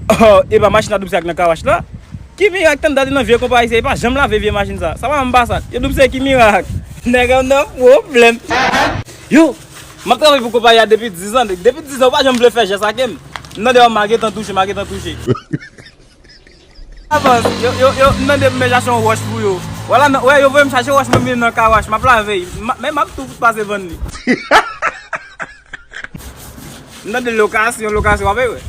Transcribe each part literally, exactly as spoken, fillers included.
Oh, e pa machin a doub se ak nan kawash la? Ki mirak, tann date nan vye konpayi sa, e pa janm lave vye machin sa. Sa pa menm pa sa. Yo doub se ki mirak? Nèg an nan pwoblèm. Yo, m ap travay pou konpayi a depi diz an. Depi diz an, ou pa janm vle fè jès ak m. M nan deyò, m a gentan touche, m a gentan touche. Avans, yo, yo, yo, m nan de m chache yon wòch pou yo. Wala, nan, wè, yo voye m chache wòch, mwen vin nan kawash, m ap lave. M a- Men m ap tou pase vann li. M tande lokasyon, lokasyon, w ap wè.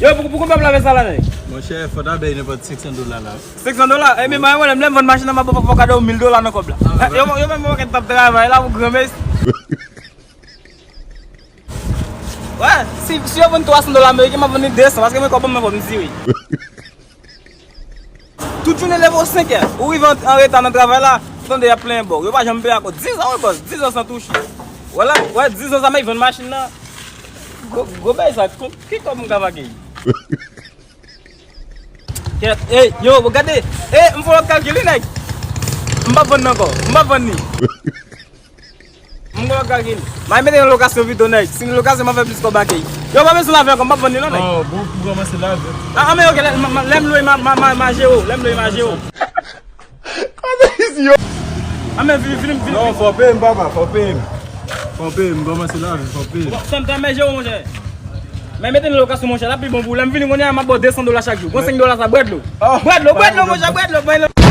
Yo, pou, pou konbyen w ap lave sa la, nèg? Monchè, fò ta bay nenpòt senk san dola la. Senk san dola? Ebyen, mwen, mwen, lè m vann machin nan, m ap fè w gade yon mil dola nan kòb la. Ah, yo, yo menm, mwen, t ap travay la pou granmesi. Wè, si, si yo vann twa san dola ameriken, m ap vann li de san, paske mwen, kòb mwen, fò m di wi. Tout jounen leve w senkè, ou rive an, an reta nan travay la, ou tande y ap plenyen bò. Yo pa janm peye ankò. Diz an wi, bòs, diz an san touche. Wè la, wè, diz an sa m ap vann machin nan. Gwo, gwo bagay sa, ki kòb m ka vake? Kèt, ey, yo, gade, ey, m fè lòt kalkil wi, nèg. M p ap vann nan ankò, m p ap vann li. M gen lòt kalkil. M a mete nan lokasyon pito, nèg. Si nan lokasyon, m a fè plis kòb ak li. Yo, pa bezwen lave ankò, m p ap vann li non, nèg. Oh, bon, pou kòmanse lave. Ah, ah, men ok, lè, ma- ma- lè m lwe, ma- ma- ma- ma jere w, lè m lwe, ma jere w. Ah, men vini, vini, vini. Non, fò peye m, papa, fò peye m. Fò peye m, kòmanse lave, fò peye m. Bon, tann, tann, men jere w, monchè. Men mete nan lokasyon, monchè, l ap pi bon pou ou. Lè m vini kounye a, m ap ba w de san dola chak jou. Pran senk dola sa, bwè dlo. Ah. Bwè dlo, bwè dlo, monchè, bwè dlo, bwè dlo.